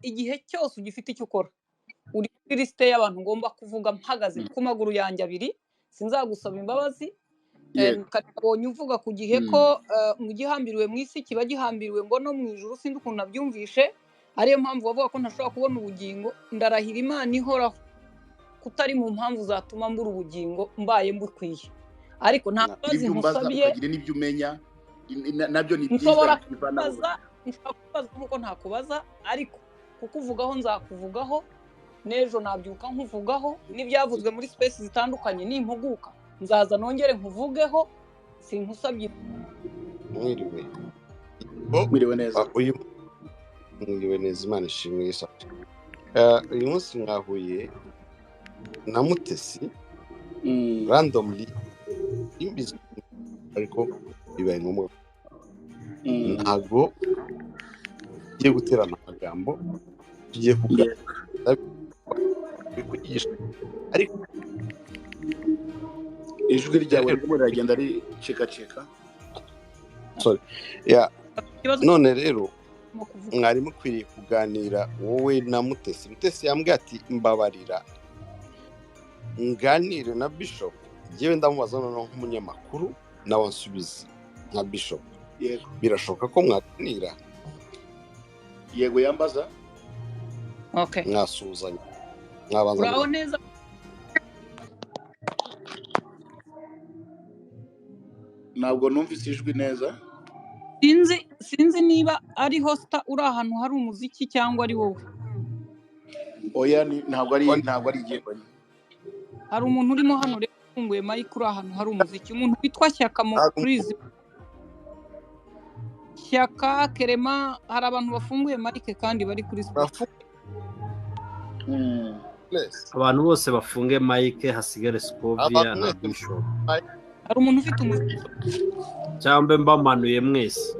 Igihe cyose ugifite icyo ukora, uri kuri lisite y'abantu ngomba kuvuga mpagaze ku maguru yanjye abiri, sinzagusaba imbabazi. Yego. Nabonye uvuga ku gihe ko mu gihambiriwe mu isi kiba gihambiriwe ngo no mu ijuru, sinzi ukuntu nabyumvishe, ariyo mpamvu bavuga ko ntashobora kubona ubugingo. Ndarahira Imana ihoraho kutari mu mpamvu zatuma mbura ubugingo mbaye mbukwiye, ariko nta mbabazi Ibyo umbaza nkusabiye. ukagira n'ibyo umenya, nabyo ni byiza. Nshobora bivanaho. kubaza, nshobora kubaza nkuko ntakubaza, ariko kukuvugaho nzakuvugaho n'ejo nabyuka nkuvugaho, n'ibyavuzwe muri space zitandukanye nimpuguka nzaza nongere nkuvugeho, sinkusabye. Mwiriwe. Mwiriwe neza. Uyu mwiriwe neza, Imana ishimwe Yesu. Uyu munsi mwahuye na Mutesi randomly, imbizi ariko bibaye ngombwa. Ntabwo tugiye guterana amagambo, tugiye kuganira bikugisha, ariko Ijwi ryawe ririmo riragenda ricikacika. Sorry. Yeah. Ikibazo None rero kirimo kuvuga. mwari mukwiriye kuganira wowe na Mutesi. Mutesi yambwiye ati mbabarira nganire na Bishop, njyewe ndamubaza noneho nk'umunyamakuru nawe ansubize nka Bishop. Yego. Birashoboka ko mwaganira? Yego, yambaza. Okay. Mwasuhuzanya, mwabanza Uraho neza. Ntabwo numvise ijwi neza. Sinzi niba ari hosta uri ahantu hari umuziki cyangwa ari wowe. Oya, ntabwo ari igihe. Hari umuntu urimo hano rero ufunguye mic uri ahantu hari umuziki, umuntu witwa Shyaka Mukurizi, Shyaka Kerema, hari abantu bafunguye mic kandi bari kuri space. Abantu bose bafunge mic, hasigare Scovia na Bishop. Hari umuntu ufite umuziki. Cyangwa mbamanuye mwese.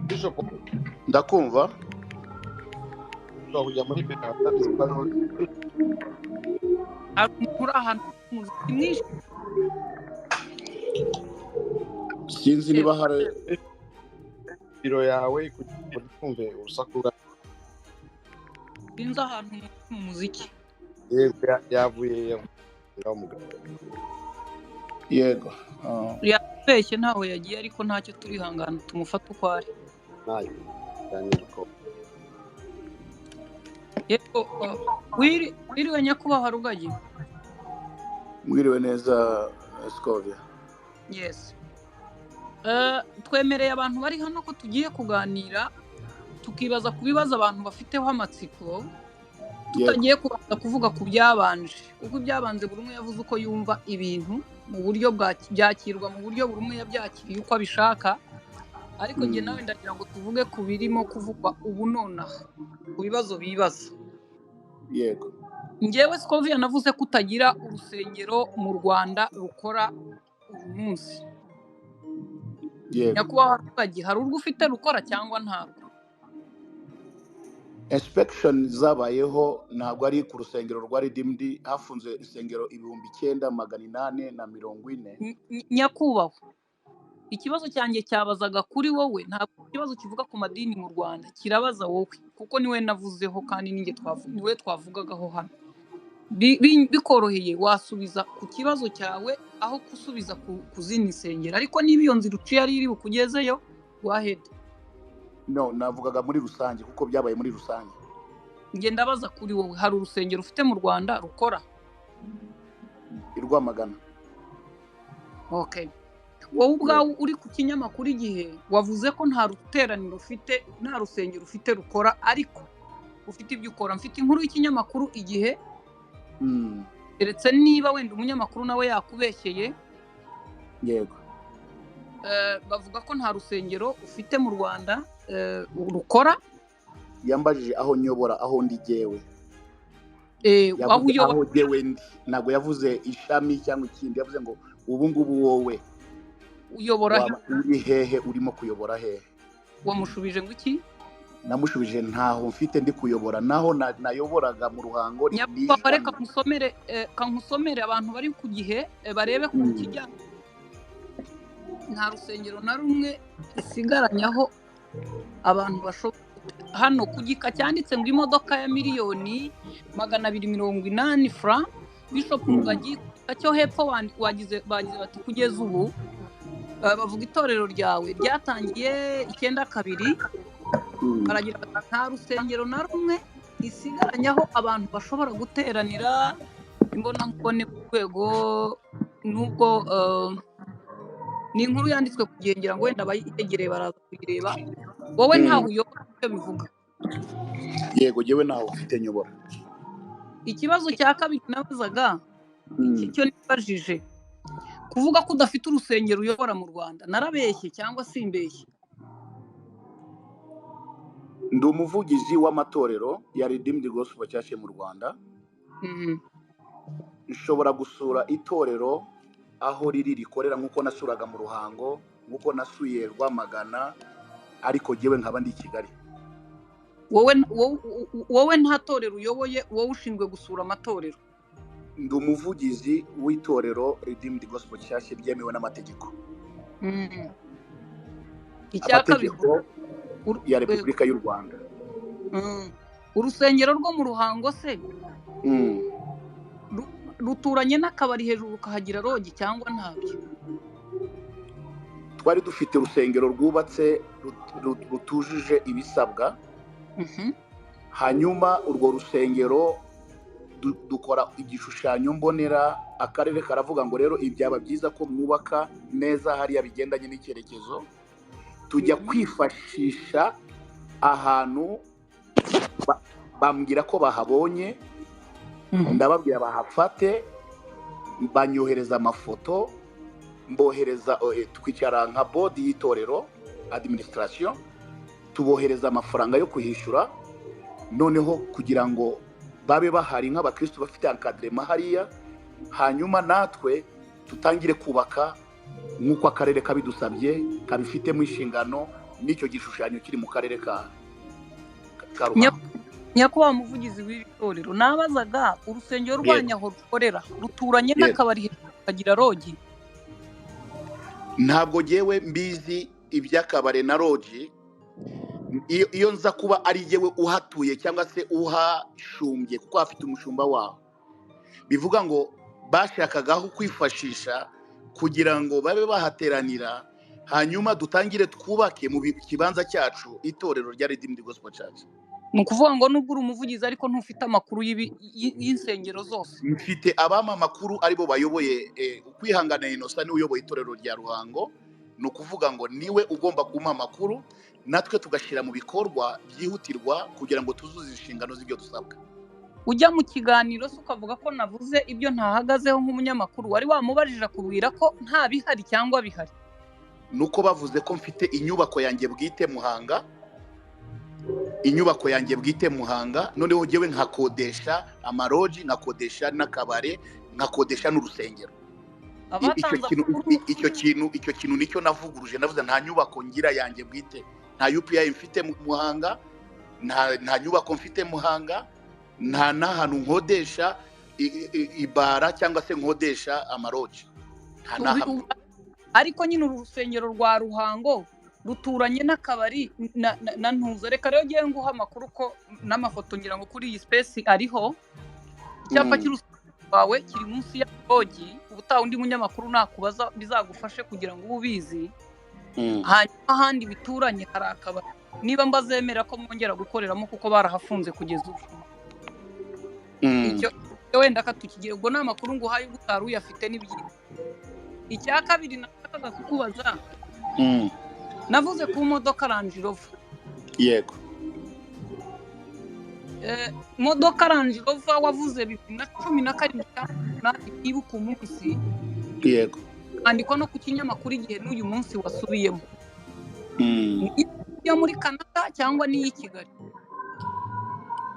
Bishop. Ndakumva. Kujya muri Hari umuntu uri ahantu hari umuziki mwinshi. Sinzi niba hari biro yawe kugira ngo twumve urusaku rwa Sinzi ahantu mu muziki. Yego, yavuye ngaho mugabo. Yego. Yabeshye ntaho yagiye, ariko ntacyo turihangana tumufata uko ari. Nayo. Ganira ko. Yego, wiriwe nyakubahwa Rugagi. Mwiriwe neza Scovia. Yes. Twemereye abantu bari hano ko tugiye kuganira, tukibaza ku bibazo abantu bafiteho amatsiko, tutagiye kubanza kuvuga ku byabanje, kuko ibyabanje buri umwe yavuze uko yumva ibintu mu buryo byakirwa, mu buryo buri umwe yabyakiriye uko abishaka. Ariko njye nawe ndagira ngo tuvuge ku birimo kuvugwa ubu nonaha, ku bibazo bibaza. Yego. Njyewe Scovia navuze ko utagira urusengero mu Rwanda rukora uyu munsi. Yego. Nyakubahwa Rugagi, hari urwo ufite rukora cyangwa ntabwo? Inspection zabayeho ntabwo ari ku rusengero rwa Redeemed, hafunze insengero 9840. Nyakubahwa, ikibazo cyanjye cyabazaga kuri wowe, ntabwo ikibazo kivuga ku madini mu Rwanda, kirabaza wowe kuko niwe navuzeho kandi ninjye niwe twavugagaho hano. Bikoroheye wasubiza ku kibazo cyawe aho gusubiza ku zindi nsengero, ariko niba iyo nzira uciye ari iri bukugezeyo, go ahead. No, navugaga muri rusange kuko byabaye muri rusange. Njye ndabaza kuri wowe, hari urusengero ufite mu Rwanda rukora? I Rwamagana. Okay. Wowe ubwawe uri ku kinyamakuru Igihe wavuze ko nta ruteraniro ufite, nta rusengero ufite rukora, ariko ufite ibyo ukora. Mfite inkuru y'ikinyamakuru Igihe. Keretse niba wenda umunyamakuru nawe yakubeshyeye. Yego. Bavuga ko nta rusengero ufite mu Rwanda rukora. Yambajije aho nyobora, aho ndi jyewe. Aho uyobora. Aho jyewe ndi. Ntabwo yavuze ishami cyangwa ikindi, yavuze ngo ubu ngubu wowe uyobora waba uri hehe, urimo kuyobora hehe? Wamushubije ngo iki? Namushubije ntaho mfite ndi kuyobora, naho nayoboraga mu Ruhango. Nyakubahwa, reka nkusomere abantu bari ku Gihe barebe ku kijyanye. Nta rusengero na rumwe isigaranyaho abantu bashobora hano ku gika cyanditse ngo imodoka ya 280,000,000 francs. Bishop Rugagi, cyo hepfo wagize bagize bati kugeza ubu bavuga itorero ryawe ryatangiye 92, baragira bati nta rusengero na rumwe isigaranyaho abantu bashobora guteranira imbonankubone ku rwego, nubwo ni inkuru yanditswe kugira ngo wenda abayegereye baraza kuyireba. Wowe ntaho uyobora icyo bivuga? Yego, jyewe ntaho ufite nyobora. Ikibazo cya kabiri nabazaga, icyo nibajije, kuvuga ko udafite urusengero uyobora mu Rwanda, narabeshye cyangwa simbeshye? Ndi umuvugizi w'amatorero ya Redeemed Gospel Church mu Rwanda. Nshobora gusura itorero aho riri rikorera, nk'uko nasuraga mu Ruhango, nk'uko nasuye Rwamagana, ariko jyewe nkaba ndi i Kigali. Wowe nta torero uyoboye, wowe ushinzwe gusura amatorero? Ndi umuvugizi w'itorero Redeemed Gospel Church ryemewe n'amategeko. Icya kabiri, amategeko ya Repubulika y'u Rwanda. Urusengero rwo mu Ruhango se ruturanye n'akabari hejuru rukahagira lodge cyangwa ntabyo? Twari dufite urusengero rwubatse rutujuje ibisabwa. Hanyuma urwo rusengero dukora igishushanyo mbonera, akarere karavuga ngo rero ibyaba byiza ko mwubaka neza hariya bigendanye n'icyerekezo. Tujya kwifashisha ahantu, bambwira ko bahabonye, ndababwira bahafate, banyohereza amafoto, mbohereza, twicara nka board y'itorero, administration, tubohereza amafaranga yo kuhishyura, noneho kugira ngo babe bahari nk'abakristo bafite encadrement hariya, hanyuma natwe tutangire kubaka nk'uko akarere kabidusabye, kabifitemo inshingano, n'icyo gishushanyo kiri mu karere ka Ruhango. Nyakubahwa muvugizi w'iri torero, nabazaga urusengero rwanyu aho rukorera ruturanye n'akabari kagira lodge? Ntabwo jyewe mbizi iby'akabare na lodge. Iyo nza kuba ari jyewe uhatuye cyangwa se uhashumbye, kuko hafite umushumba waho, bivuga ngo bashakagaho kwifashisha kugira ngo babe bahateranira, hanyuma dutangire twubake mu kibanza cyacu itorero rya Redeemed Gospel Church. Ni ukuvuga ngo nubwo uri umuvugizi ariko ntufite amakuru y'insengero zose? Mfite abampa amakuru aribo bayoboye. Ukwihangana Innocent niwe uyoboye itorero rya Ruhango, ni ukuvuga ngo niwe ugomba kumpa amakuru, natwe tugashyira mu bikorwa byihutirwa kugira ngo tuzuze inshingano z'ibyo dusabwa. Ujya mu kiganiro se ukavuga ko navuze ibyo ntahagazeho nk'umunyamakuru, wari wamubajije akubwira ko nta bihari cyangwa bihari? Nuko bavuze ko mfite inyubako yanjye bwite Muhanga, inyubako yanjye bwite Muhanga, noneho njyewe nkakodesha amalodge, nkakodesha n'akabare, nkakodesha n'urusengero. Abatanze amakuru Icyo kintu nicyo navuguruje, navuze nta nyubako ngira yanjye bwite, nta UPI mfite Muhanga, nta nyubako mfite Muhanga, nta n'ahantu nkodesha ibara cyangwa se nkodesha amalodge, nta n'ahamwe. Ariko nyine uru rusengero rwa Ruhango ruturanye n'akabari na Ntuza. Reka rero ngiye nguha amakuru ko n'amafoto ngira ngo kuri iyi space ariho. Icyapa cy'urusengero rwawe kiri munsi ya lodge, ubutaha undi munyamakuru nakubaza bizagufashe kugira ngo ube ubizi. Hanyuma ahandi bituranye hari akabari, niba mbazemera ko mwongera gukoreramo kuko barahafunze kugeza ubu. Icyo wenda katukigira, ubwo ni amakuru nguhaye ubwo utari uyafite ni byiza. Icya kabiri nashakaga kukubaza, navuze ku modoka Range Rover. Modoka Range Rover wavuze 2017 cyangwa 8, nibuka umunsi. Andikwa no ku kinyamakuru Igihe n'uyu munsi wasubiyemo. Ni iyo muri Canada cyangwa ni iy'i Kigali?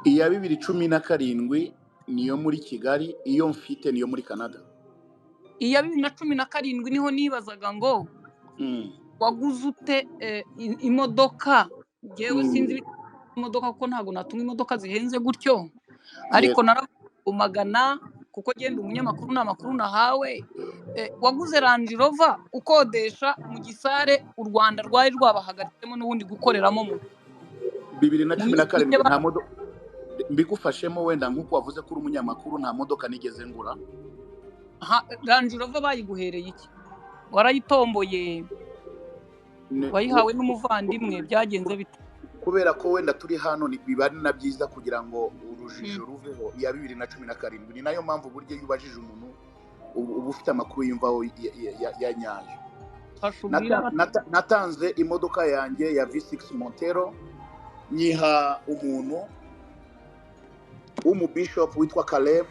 Iya 2017 niyo muri Kigali, iyo mfite niyo muri Canada. Iya 2017 niho nibazaga ngo waguze ute imodoka? Njyewe sinzi imodoka kuko ntabwo natunga imodoka zihenze gutyo, ariko naravuga magana Kuko genda umunyamakuru n'amakuru nahawe, waguze Range Rover ukodesha mu gisare u Rwanda rwari rwabahagaritsemo n'ubundi gukoreramo mu 2017. Nta modoka mbigufashemo wenda, nk'uko wavuze ko uri umunyamakuru, nta modoka nigeze ngura. Range Rover bayiguhereye iki? Warayitomboye? Wayihawe n'umuvandimwe? Byagenze bite? Kubera ko wenda turi hano, biba ari na byiza kugira ngo urujijo ruveho. Iya 2017, ni nayo mpamvu buryo iyo ubajije umuntu uba ufite amakuru yumvaho ya nyayo. Natanze imodoka yanjye ya V6 Montero, nyiha umuntu w'umubishop witwa Caleb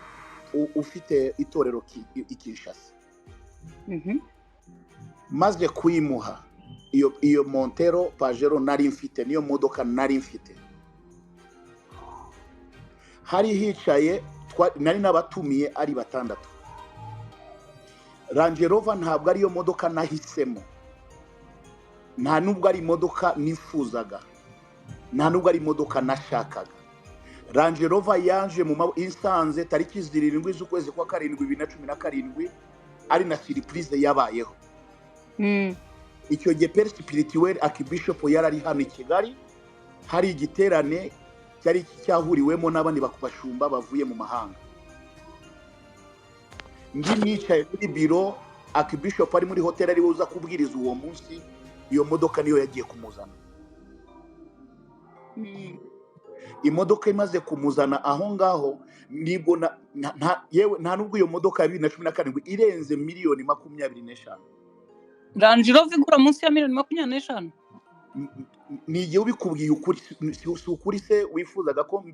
ufite itorero i Kinshasa. Maze kuyimuha iyo Montero Pajero nari mfite, niyo modoka nari mfite, hari hicaye nari nabatumiye ari batandatu. Range Rover ntabwo ariyo modoka nahisemo, nta nubwo ari imodoka nifuzaga, nta nubwo ari imodoka nashakaga. Range Rover yaje mu insanze tariki 7 z'ukwezi kwa 7 2017, ari na surprise yabayeho. Icyo gihe père spirituel Archbishop yarari hano i Kigali, hari igiterane cyari cyahuriwemo n'abandi bakubashumba bavuye mu mahanga. Ndi nicaye muri biro, Archbishop ari muri hotel ari uza kubwiriza uwo munsi, iyo modoka niyo yagiye kumuzana. Imodoka imaze kumuzana aho ngaho, nibwo yewe nta nubwo iyo modoka ya 2017 irenze miliyoni 25. Range Rover igura munsi ya miliyoni 25? Ni igihe ubikubwiye ukuri, si ukuri se wifuzaga ko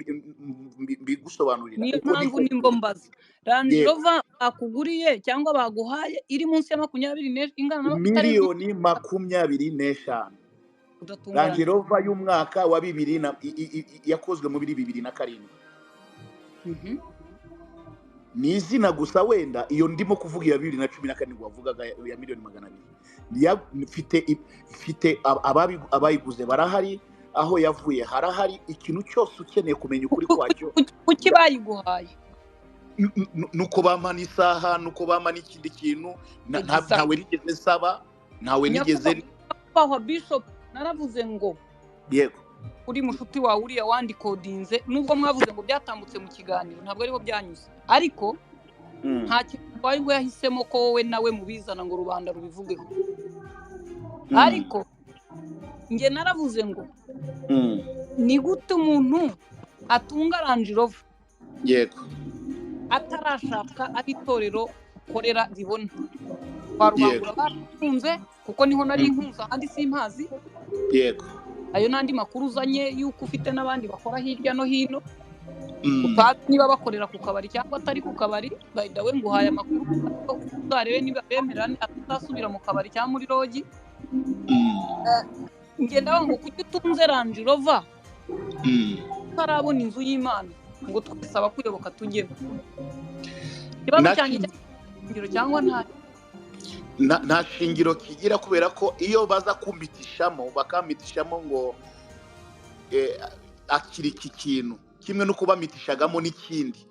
mbigusobanurira? Niyo mpamvu nimbo mbaza. Range Rover bakuguriye cyangwa baguhaye iri munsi ya 25 ingana na miliyoni 25. Range Rover y'umwaka wa 2000 yakozwe mu 2007. Ni izina gusa wenda iyo ndimo kuvuga iya 2017 wavugaga ya miliyoni 200. Mfite abayiguze barahari, aho yavuye harahari, ikintu cyose ukeneye kumenya ukuri kwacyo. Kuki bayiguhaye? Nuko bampa n'isaha, nuko bampa n'ikindi kintu, ntawe nigeze nsaba, ntawe nigeze. Bishop, naravuze ngo yego uri mushuti wawe uriya wandikodinze, nubwo mwavuze ngo byatambutse mu kiganiro ntabwo ariho byanyuze, ariko nta kintu twari bwo yahisemo ko wowe nawe mubizana ngo rubanda rubivugeho. Ariko nge naravuze ngo ni gute umuntu atunga Range Rover yego atarashaka ari itorero korera ribona kwa rubangura bakunze, kuko niho nari nkunze ahandi simpazi. Yego ayo nandi makuru uzanye yuko ufite n'abandi bakora hirya no hino, utazi niba bakorera ku kabari cyangwa atari ku kabari. By the way nguhaye amakuru uzarebe niba bemera atasubira mu kabari cyangwa muri rogi. Ngenda ngo kuki utunze Range Rover utarabona inzu y'Imana ngo twesaba kuyoboka tujyemo? Ikibazo cyanjye cyangwa nta shingiro kigira, kubera ko iyo baza kumbitishamo bakamitishamo ngo akiri iki kintu kimwe no kubamitishagamo n'ikindi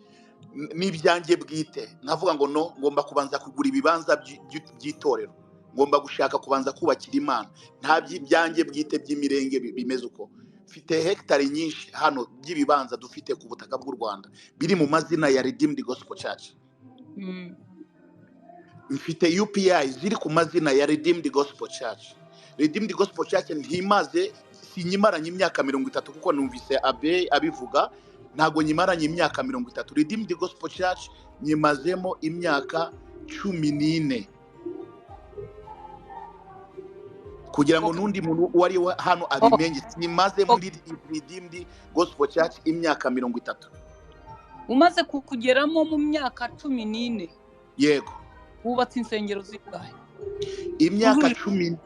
n'ibyanjye bwite, nkavuga ngo no ngomba kubanza kugura ibibanza by'itorero, ngomba gushaka kubanza kubakira Imana, nta byanjye bwite by'imirenge bimeze uko. Mfite hectare nyinshi hano by'ibibanza dufite ku butaka bw'u Rwanda biri mu mazina ya Redeemed Gospel Church. Mfite UPI ziri ku mazina ya Redeemed Gospel Church. Redeemed Gospel Church ntimaze, sinyimaranye imyaka 30, kuko numvise abe abivuga, ntago nyimaranye imyaka 30. Redeemed Gospel Church nyimazemo imyaka 14, kugira ngo nundi muntu wari hano abimenye, sinyimaze muri Redeemed Gospel Church imyaka 30. Umaze kukugeramo mu myaka 14? Yego. Wubatse insengero zingahe? Imyaka 10,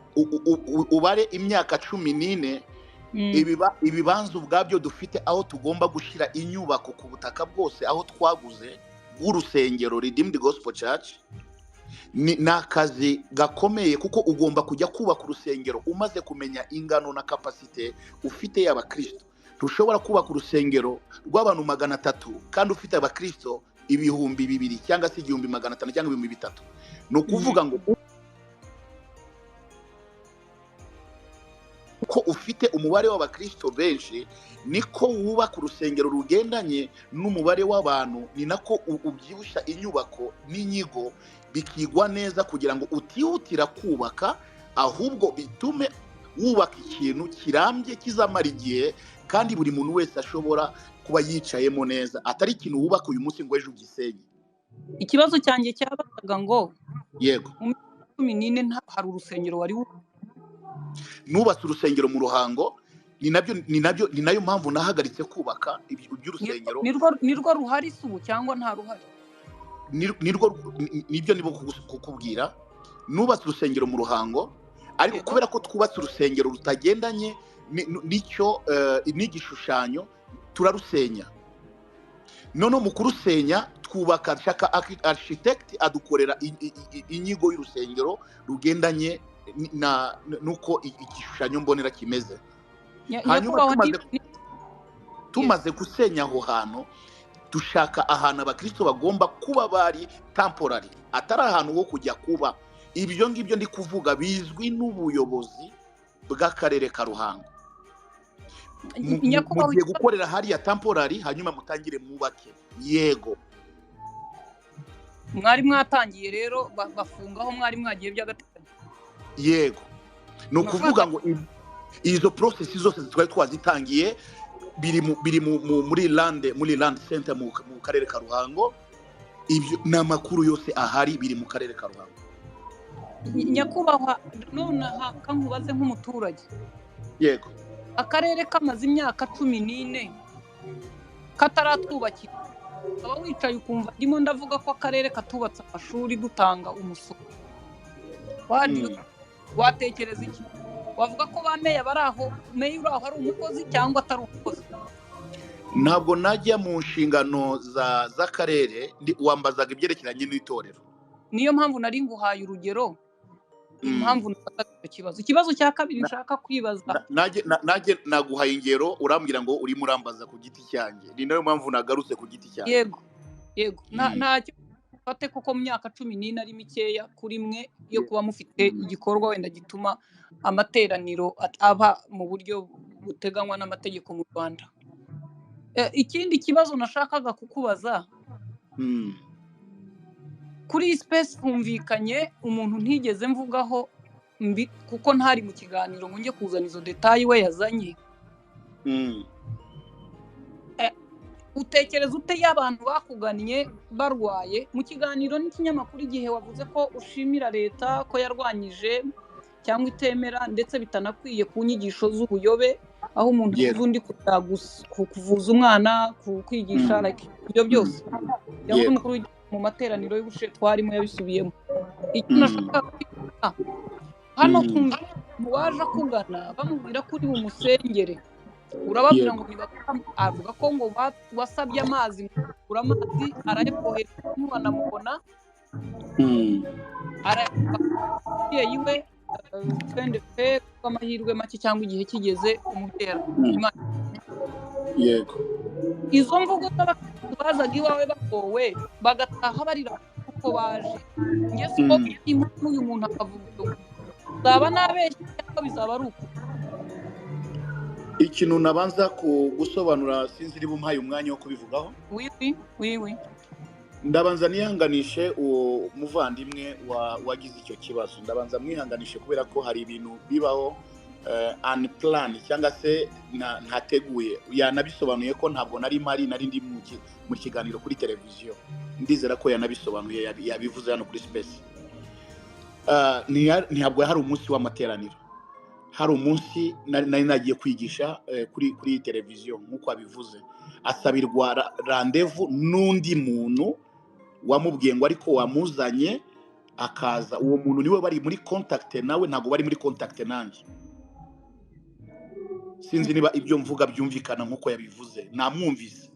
ubare imyaka 14. Ibibanza ubwabyo dufite aho tugomba gushyira inyubako ku butaka bwose aho twaguze bw'urusengero Redeemed Gospel Church ni akazi gakomeye, kuko ugomba kujya kubaka urusengero umaze kumenya ingano na kapasite ufite y'abakristo. Ntushobora kubaka urusengero rw'abantu 300 kandi ufite abakristo 2000 cyangwa se 1500 cyangwa 3000. Ni ukuvuga ngo uko ufite umubare w'abakristo benshi niko wubaka urusengero rugendanye n'umubare w'abantu, ni nako ubyibushya inyubako n'inyigo bikigwa neza kugira ngo utihutira kubaka, ahubwo bitume wubaka ikintu kirambye kizamara igihe kandi buri muntu wese ashobora kuba yicayemo neza, atari ikintu wubaka uyu munsi ngo ejo ugisenye. Ikibazo cyanjye cyabazaga ngo yego, mu myaka 14 hari urusengero wari nubatse urusengero mu Ruhango, ni nayo mpamvu nahagaritse kubaka iby'urusengero. Nirwo ruhari se ubu cyangwa nta ruhari? Nirwo, nibyo nibo kukubwira. Nubatse urusengero mu Ruhango, ariko kubera ko twubatse urusengero rutagendanye n'icyo n'igishushanyo, turarusenya. None mu kurusenya twubaka, shaka architect adukorera inyigo y'urusengero rugendanye na nuko igishushanyo mbonera kimeze. Hanyuma tumaze gusenya aho hantu, dushaka ahantu abakristo bagomba kuba bari temporary, atari ahantu ho kujya kuba. Ibyo ngibyo ndi kuvuga bizwi n'ubuyobozi bw'akarere ka Ruhango. Mugiye gukorera hariya temporary, hanyuma mutangire mwubake. Yego, mwari mwatangiye rero bafungaho mwari mwagiye by'agateganyo. Yego, ni ukuvuga ngo izo process zose twari twazitangiye, biri muri land center mu karere ka Ruhango. Ibyo ni amakuru yose ahari, biri mu karere ka Ruhango. Nyakubahwa, nonaha kankubaze nk'umuturage. Yego, akarere kamaze imyaka 14 kataratwubakira, ukaba wicaye ukumva ndimo ndavuga ko akarere katubatse amashuri dutanga umusoro, watekereza iki? Wavuga ko ba meya bari aho, meya uri aho ari umukozi cyangwa atari umukozi? Ntabwo najya mu nshingano z'akarere, wambazaga ibyerekeranye n'itorero. Niyo mpamvu nari nguhaye urugero, impamvu nafataga icyo kibazo. Ikibazo cya kabiri nshaka kwibaza, najye naguhaye ingero, urambwira ngo urimo urambaza ku giti cyanjye, ni nayo mpamvu nagarutse ku giti cyanjye. Yego, yego, ntacyo fate kuko mu myaka 14 ari mikeya kuri mwe yo kuba mufite igikorwa wenda gituma amateraniro aba mu buryo buteganywa n'amategeko mu Rwanda. Ikindi kibazo nashakaga kukubaza, kuri space humvikanye umuntu ntigeze mvugaho mbi kuko ntari mu kiganiro ngo njye kuzana izo detail we yazanye. Utekereza ute y'abantu bakugannye barwaye? Mu kiganiro n'ikinyamakuru Igihe wavuze ko ushimira leta ko yarwanyije cyangwa itemera ndetse bitanakwiye ku nyigisho z'ubuyobe, aho umuntu avuza undi kuvuza umwana, kwigisha ibyo byose. Yavuze umukuru mu materaniro y'ubushe twarimo yabisubiyemo. Icyo nashaka kwiga hano, twumva waje akugana bamubwira ko uri bumusengere, urababwira ngo avuga ko ngo wasabye amazi, ngura amazi arayakohereza ntiwanamubona, umubyeyi we twende pe amahirwe make cyangwa igihe kigeze umubyeyi Imana. Yego, izo mvugo z'abakristo bazaga iwawe bagowe bagataha barira kuko baje, njye siko uyu muntu akavuga zaba nabeshye cyangwa bizaba ari uko. Ikintu nabanza gusobanura, sinzi niba umpaye umwanya wo kubivugaho. Wiwi, ndabanza nihanganishe uwo muvandimwe wagize icyo kibazo. Ndabanza mwihanganishe kubera ko hari ibintu bibaho unplanned cyangwa se ntateguye. Yanabisobanuye ko ntabwo nari mpari, nari ndi mu kiganiro kuri televiziyo. Ndizera ko yanabisobanuye, yabivuze hano kuri space. Ntabwo hari umunsi w'amateraniro, hari umunsi nari nagiye kwigisha kuri televiziyo nk'uko abivuze, asabirwa randevu n'undi muntu wamubwiye ngo ariko wamuzanye akaza. Uwo muntu niwe bari muri contact nawe, ntabwo bari muri contact nanjye. Sinzi niba ibyo mvuga byumvikana nk'uko yabivuze, namwumvise.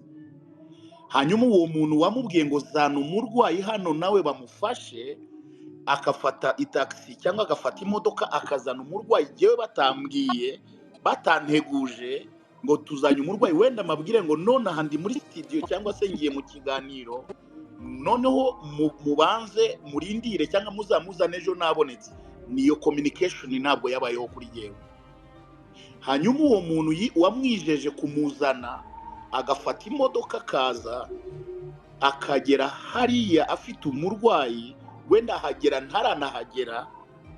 Hanyuma uwo muntu wamubwiye ngo zana umurwayi hano nawe bamufashe, akafata itaxi cyangwa agafata imodoka akazana umurwayi, jewe batambwiye, batanteguje ngo tuzanye umurwayi, wenda mabwire ngo none aha ndi muri studio cyangwa se ngiye mu kiganiro, Noneho mubanze murindire cyangwa muzamuzane ejo nabonetse. Niyo communication ntabwo yabayeho kuri yewe. Hanyuma uwo muntu wamwijeje kumuzana agafata imodoka akaza akagera hariya afite umurwayi, wenda ahagera ntaranahagera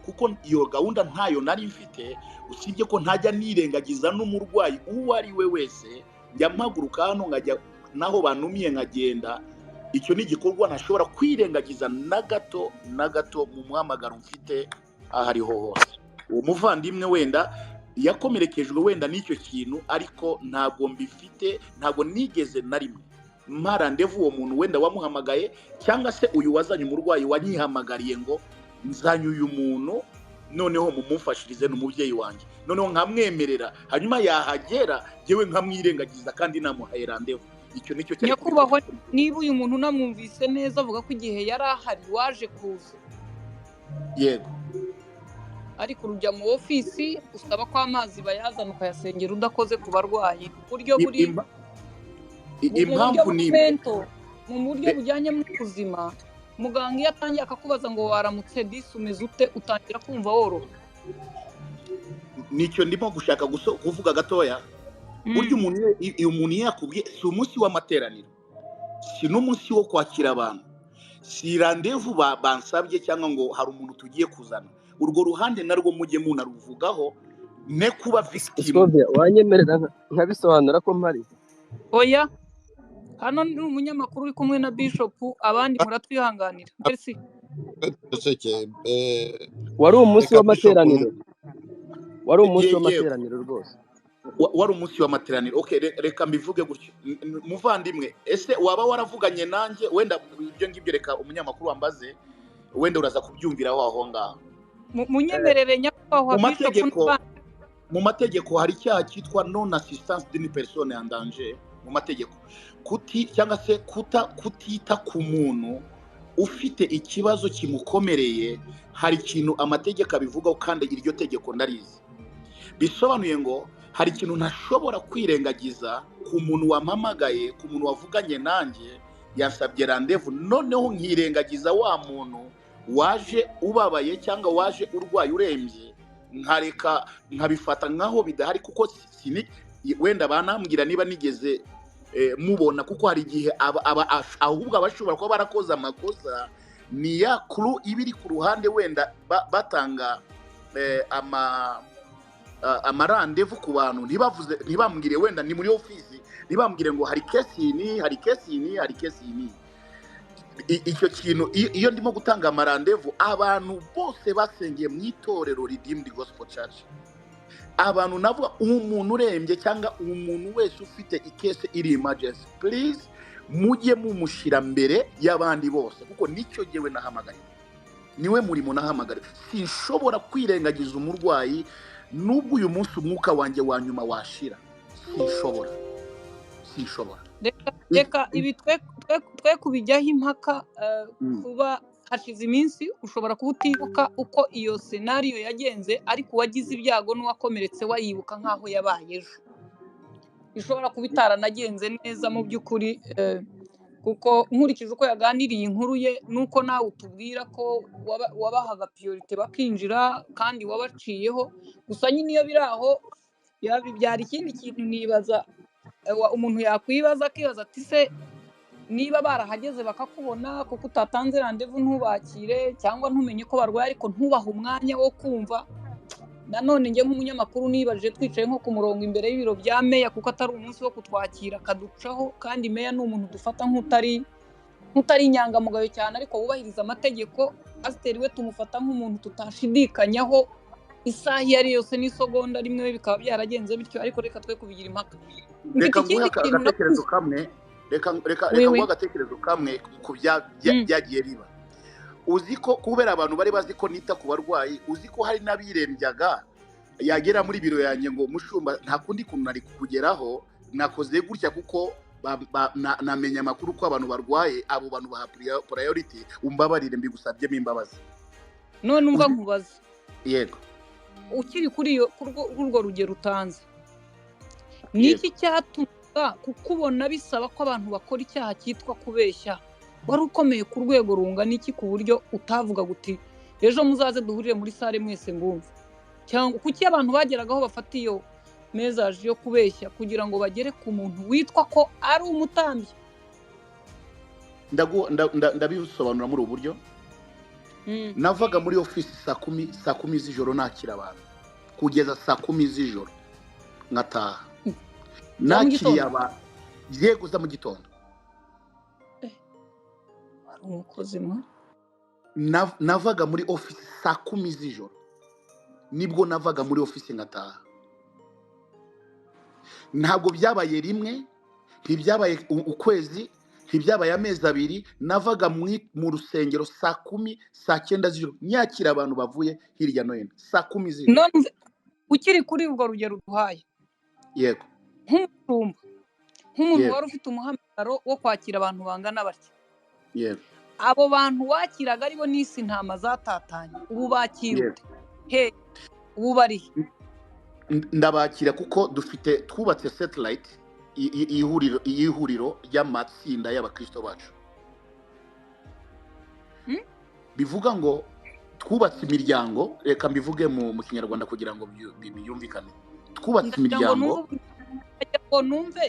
kuko iyo gahunda ntayo nari mfite, usibye ko ntajya nirengagiza n'umurwayi uwo ari we wese, njya mpaguruka hano nkajya naho banumiye nkagenda. Icyo ni igikorwa ntashobora kwirengagiza na gato na gato mu muhamagaro mfite aho ariho hose. Uwo muvandimwe wenda yakomerekejwe wenda n'icyo kintu, ariko ntabwo mbifite, ntabwo nigeze na rimwe mpa randevu uwo muntu wenda wamuhamagaye, cyangwa se uyu wazanye umurwayi wanyihamagariye ngo nzanye uyu muntu noneho mumumfashirize, ni umubyeyi wanjye, noneho nkamwemerera, hanyuma yahagera yewe nkamwirengagiza kandi namuhaye randevu. Icyo nicyo cyari Nyakubahwa, niba uyu muntu unamwumvise neza avuga ko igihe yari ahari waje kuza. Yego. Ariko urujya mu ofisi usaba ko amazi bayazana ukayasengera udakoze ku barwayi. Buryo buri impamvu ni mu buryo bujyanye n'ubuzima, muganga iyo atangiye akakubaza ngo waramutse disi umeze ute, utangira kumva woroha. Nicyo ndimo gushaka kuvuga gatoya. Burya umuntu yakubwiye, si umunsi w'amateraniro, si n'umunsi wo kwakira abantu, si randevu bansabye cyangwa ngo hari umuntu tugiye kuzana. Urwo ruhande narwo mujye munaruvugaho, ne kuba victim. Wanyemerera nkabisobanura ko mpari? Oya, hano ni umunyamakuru uri kumwe na Bishop, abandi muratwihanganira. Merci. Wari umunsi w'amateraniro, wari umunsi w'amateraniro rwose. Wari umunsi w'amateraniro. Okay, reka mbivuge gutyo. Muvandimwe, ese waba waravuganye nanjye? Wenda ibyo ngibyo reka umunyamakuru wambaze, wenda uraza kubyumviraho aho ngaho. Munyemerere nyakubahwa Bishop. Mu mategeko hari icyaha cyitwa non assistance d'une personne en danger. Mu mategeko kuti cyangwa se kutita ku muntu ufite ikibazo kimukomereye, hari ikintu amategeko abivugaho kandi iryo tegeko ndarizi. Bisobanuye ngo hari ikintu ntashobora kwirengagiza ku muntu wampamagaye, ku muntu wavuganye nanjye yansabye randevu, noneho nkirengagiza wa muntu waje ubabaye cyangwa waje urwaye urembye, nkareka nkabifata nkaho bidahari, kuko wenda banambwira niba nigeze mubona, kuko hari igihe ahubwo abashobora kuba barakoze amakosa, ni ya kuru iba iri ku ruhande wenda batanga amarandevu ku bantu, ntibambwire wenda ni muri ofisi, ntibambwire ngo hari kesi ni, hari kesi ni, hari kesi ni. Icyo kintu iyo ndimo gutanga amarandevu, abantu bose basengeye mu itorero Redeemed Gospel Church, abantu navuga umuntu urembye cyangwa umuntu wese ufite ikese iri emergency, please mujye mumushyira mbere y'abandi bose, kuko nicyo jyewe nahamagariwe, niwe murimo nahamagariwe. Sinshobora kwirengagiza umurwayi nubwo uyu munsi umwuka wanjye wa nyuma washira, sinshobora. Reka ibi twe kubijyaho impaka, kuba hashize iminsi ushobora kuba utibuka uko iyo scenario yagenze, ariko uwagize ibyago n'uwakomeretse wayibuka nkaho yabaye ejo. Ishobora kuba itaranagenze neza mu by'ukuri, kuko nkurikije uko yaganiriye inkuru ye nuko nawe utubwira ko wabahaga priorité bakinjira kandi wabaciyeho. Gusa nyine iyo biri aho byari ikindi kintu nibaza, umuntu yakwibaza akibaza ati se niba barahageze bakakubona kuko utatanze randevu ntubakire cyangwa ntumenye ko barwaye ariko ntubahe umwanya wo kumva. Nanone njye nk'umunyamakuru nibaje twicaye nko ku murongo imbere y'ibiro bya meya, kuko atari umunsi wo kutwakira akaducaho, kandi meya ni umuntu dufata nk'utari inyangamugayo cyane ariko wubahiriza amategeko. Pasiteri we tumufata nk'umuntu tutashidikanyaho isaha iyo ari yose n'isegonda rimwe, bikaba byaragenze bityo, ariko reka twe kubigira impaka. Reka nguhe agatekerezo kamwe, reka nguhe agatekerezo kamwe ku byagiye biba. Uzi ko kubera abantu bari bazi ko nita ku barwayi, uzi ko hari n'abirembyaga yagera muri biro yanjye ngo mushumba nta kundi kuntu nari kukugeraho, nakoze gutya kuko namenya amakuru ko abantu barwaye, abo bantu baha priority, umbabarire mbigusabyemo imbabazi. None umva nkubaza. Yego. Ukiri kuri urwo rugero utanze, ni iki cyatuma kukubona bisaba ko abantu bakora icyaha cyitwa kubeshya? Wari ukomeye ku rwego rungana iki ku buryo utavuga guti ejo muzaze duhurire muri sale mwese ngumva? Cyangwa kuki abantu bageragaho bafata iyo message yo kubeshya kugira ngo bagere ku muntu witwa ko ari umutambyi? Ndabisobanura muri ubu buryo. Navaga muri ofisi saa kumi z'ijoro, nakira abantu kugeza saa 10 z'ijoro, nkataha. Za mu Nakiriye gitondo? abantu, yego, za mu gitondo. Wari umukozi mwa. Navaga muri ofisi saa 10 z'ijoro, nibwo navaga muri ofisi nkataha. Ntabwo byabaye rimwe, ntibyabaye ukwezi, ntibyabaye amezi 2. Navaga mu rusengero saa 10, saa 9 z'ijoro, nyakira abantu bavuye hirya no hino saa 10 z'ijoro. None ukiri kuri urwo rugero uduhaye, Yego. nk'umushumba, nk'umuntu Yego. wari ufite umuhamagaro wo kwakira abantu bangana batya, Yego. abo bantu wakiraga aribo n'isi intama zatatanye, ubu bakira Yego. ute? He ubu bari he? Ndabakira kuko dufite, twubatse satellite ihuriro ry'amatsinda y'abakristo bacu. Bivuga ngo twubatse imiryango, reka mbivuge mu Kinyarwanda kugira ngo byumvikane. Twubatse Ndagira ngo imiryango. numve, ndagira ngo numve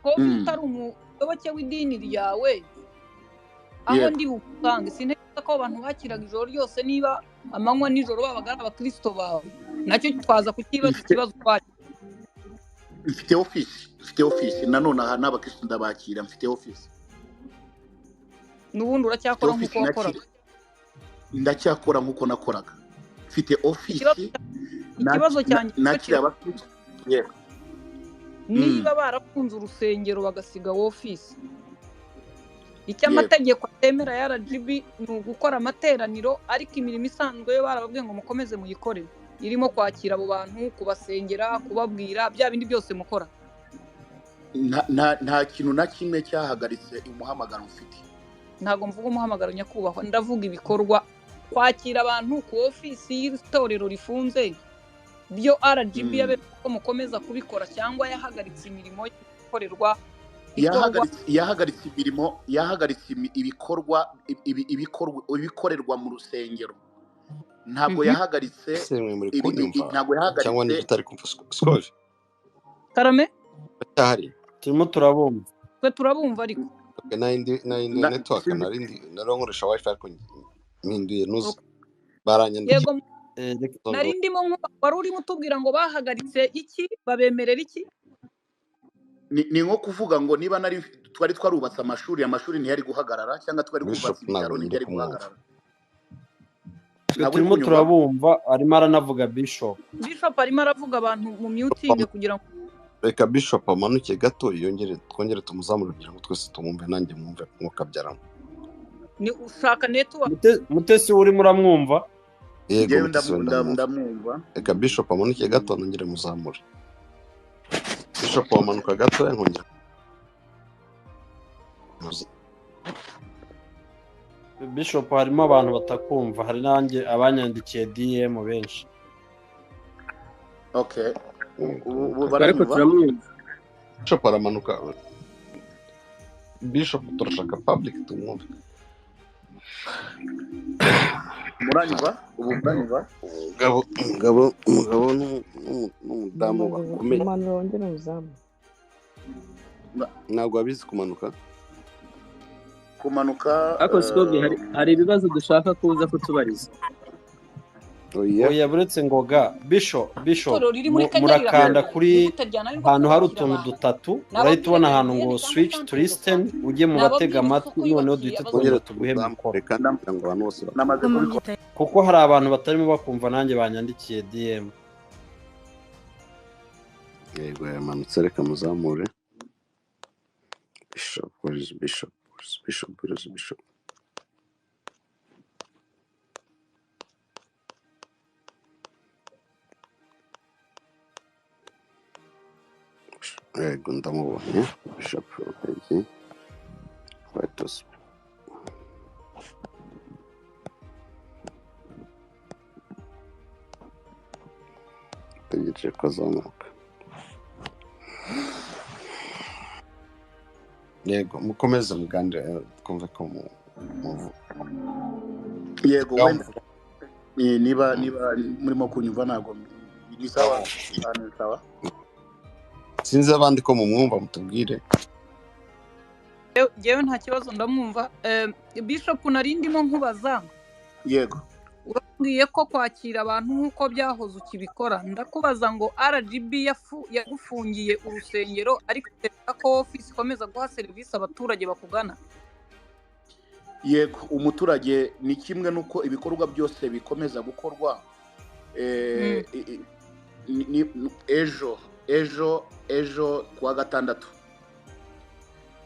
ko utari umuyoboke w'idini ryawe aho ndi busange. Sintekereza ko abantu bakiraga ijoro ryose, niba amanywa nijoro babaga ari abakristo bawe, nacyo twaza kukibaza. Mfite Ikibazo twacyo. mfite ofisi nanone aha n'abakristo ndabakira, mfite ofisi. N'ubundi Mfite uracyakora ofisi nk'uko wakoraga? nakira, ndacyakora nk'uko nakoraga, mfite Ikibazo ofisi ikibazo cyanjye cyo nakira kira abakristo, yego. Niba barafunze urusengero bagasiga ofisi, icyo amategeko atemera ya RGB ni ugukora amateraniro, ariko imirimo isanzwe yo barababwiye ngo mukomeze muyikore, irimo kwakira abo bantu, kubasengera, kubabwira bya bindi byose mukora. Nta kintu na kimwe cyahagaritse umuhamagaro mfite. Ntabwo mvuga umuhamagaro, nyakubahwa, ndavuga ibikorwa. Kwakira abantu ku ofisi y'itorero rifunze byo RGB yabemereye ko mukomeza kubikora, cyangwa yahagaritse imirimo ikorerwa ikorwa? Yahagaritse imirimo, yahagaritse ibikorwa ibikorerwa mu rusengero, ntabwo yahagaritse Ese mwe muri kunyumva ntabwo cyangwa yahagaritse. niba utari kumva Scovia? Karame. Cyahari. Turimo turabumva. Twe turabumva ariko. Okay, nayindi network. Sinzi. Narindi naronkoresha wifi ariko mpinduye nuzi baranyandikiye. Yego. Ngo Nari ndimo wari urimo utubwira ngo bahagaritse iki, babemerera iki? Ni nko kuvuga ngo niba nari twari twarubatse amashuri, amashuri ntiyari guhagarara, cyangwa twari Bishop twubatse ibitaro ntabwo ndi ntibyari kumwumva. guhagarara. Twe Ntabwo uri turimo kunyumva? turabumva, arimo aranavuga Bishop. Bishop arimo aravuga, abantu mu mutinge kugira ngo Reka Bishop amanuke gato, yongere twongere tumuzamure kugira ngo twese tumwumve, nanjye mwumve mwuka byaramo. Ni ushaka network. Mutesi, urimo uramwumva? Yego. Njyewe Mutesi we ndamwumva. Ndamwumva. Reka Bishop amanuke gato nongere muzamure. Bishop, wamanuka gato nkongera Bishop, harimo abantu batakumva, hari nanjye abanyandikiye DM benshi. Okay, ubu Ariko baranyumva? Turamwumva. Bishop aramanuka. Bishop, turashaka public tumwumve. Muranyumva ubu? Muranyumva? Umugabo n'umudamu bakomeye. Umanura wongere umuzamu. Ntabwo abizi kumanuka. Kumanuka. Ariko Scovia, hari ibibazo dushaka kuza kutubariza. Oya. Oya, buretse ngoga Bishop Itorero riri muri Kenya murakanda rirafunze, kuri ni gute ryananirwa ahantu hari kwakira utuntu abantu? dutatu, urahita ubona Nababwire ahantu ngo Julienne cyangwa switch to centre de listen, santé, ujye mu batega nababwire amatwi, isoko noneho yubakiye duhite abazungu. twongera Twongere tuguhe mikoro. tumuzamure kandi kugira ngo abantu bose Namaze kubikora. Kuko hari abantu batarimo bakumva, nanjye banyandikiye DM. Yego, yamanutse, reka muzamure. Bishop, where is Bishop? Where is Bishop? Where is Bishop? Yego, ndamubonye Bishop Rugagi. White House. Tegereje ko azamuka. Yego, mukomeze muganire, twumve ko muvuga. Yego, Ngaho wenda muvuga. Niba murimo kunyumva, ntabwo ni sawa ni sawa. Sinzi abandi ko mumwumva, mutubwire. Njyewe nta kibazo, ndamwumva. Bishop, nari ndimo nkubaza. Yego. Urambwiye ko kwakira abantu nk'uko byahoze ukibikora. Ndakubaza ngo RGB yagufungiye urusengero, ariko itegeka ko ofisi ikomeza guha serivisi abaturage bakugana. Yego, umuturage ni kimwe n'uko ibikorwa byose bikomeza gukorwa. Ejo kuwa gatandatu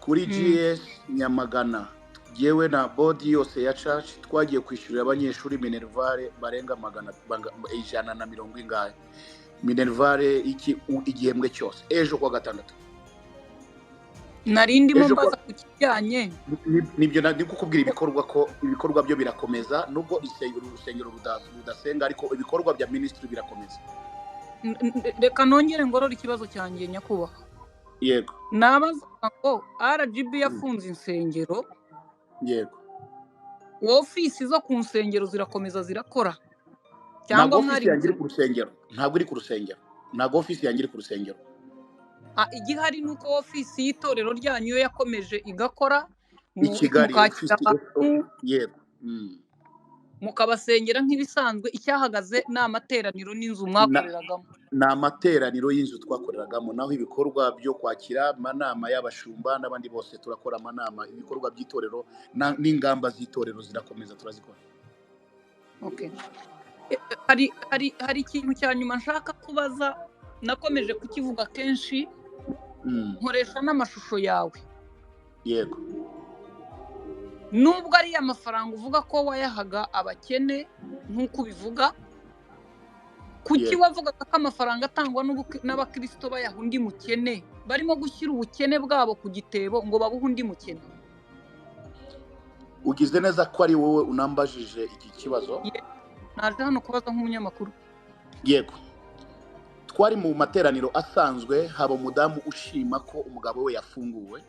kuri GS Nyamagana, yewe na board yose ya church twagiye kwishyurira abanyeshuri minerval barenga 120 ingahe, minerval iki igihembwe cyose, ejo kuwa gatandatu. Nari ndimo Ejo kuwa mbaza ku kijyanye nibyo ndi kukubwira, ibikorwa ko ibikorwa byo birakomeza nubwo urusengero rudasenga, ariko ibikorwa bya ministry birakomeza. Reka nongere ngorore ikibazo cyanjye, nyakubahwa. Yego. Nabaza ngo RGB yafunze insengero, Yego. ofisi zo ku nsengero zirakomeza zirakora Ntabwo cyangwa ofisi mwari yanjye iri ku rusengero, ntabwo iri ku rusengero, ntabwo ofisi yanjye iri ku rusengero. Igihari ni uko ofisi y'itorero ryanyu yo yakomeje igakora, I Kigali mukakira ofisi abantu, yego. Mukabasengera nk'ibisanzwe. Icyahagaze ni amateraniro n'inzu mwakoreragamo. Ni amateraniro y'inzu twakoreragamo, naho ibikorwa byo kwakira amanama y'abashumba n'abandi bose turakora amanama, ibikorwa by'itorero n'ingamba z'itorero zirakomeza, turazikora. Okay. Hari ikintu cya nyuma nshaka kubaza, nakomeje kukivuga kenshi, nkoresha n'amashusho yawe. Yego. Nubwo ari amafaranga uvuga ko wayahaga abakene nk'uko ubivuga, kuki Yego. wavugaga ko amafaranga atangwa n'abakirisito bayaha undi mukene? Barimo gushyira ubukene bwabo ku gitebo ngo babuhe undi mukene. Ugize neza ko ari wowe unambajije iki kibazo. Naje hano kubaza nk'umunyamakuru. Yego, twari mu materaniro asanzwe, haba umudamu ushima ko umugabo we yafunguwe,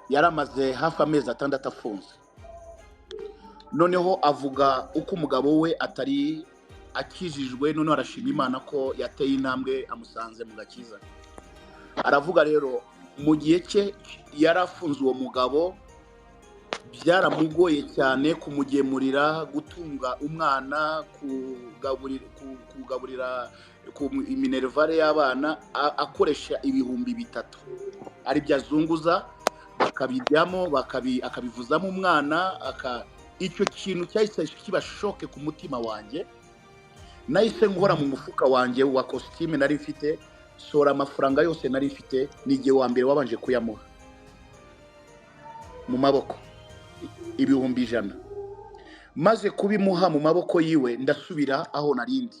yaramaze hafi amezi 6 afunze. Noneho avuga uko umugabo we atari akijijwe, noneho arashima Imana ko yateye intambwe amusanze mu gakiza. Aravuga rero mu gihe cye yarafunze uwo mugabo, byaramugoye cyane kumugemurira, gutunga umwana, kugaburira minervale y'abana, akoresha 3000 ari byo azunguza, bakabijyamo, akabivuzamo umwana. Icyo kintu cyahise kiba choc ku mutima wanjye. Nahise nkora mu mufuka wanjye wa kositime nari mfite, sora amafaranga yose nari mfite, n'igihe wa mbere wabanje kuyamuha mu maboko, 100,000. Maze kubimuha mu maboko yiwe, ndasubira aho narindi.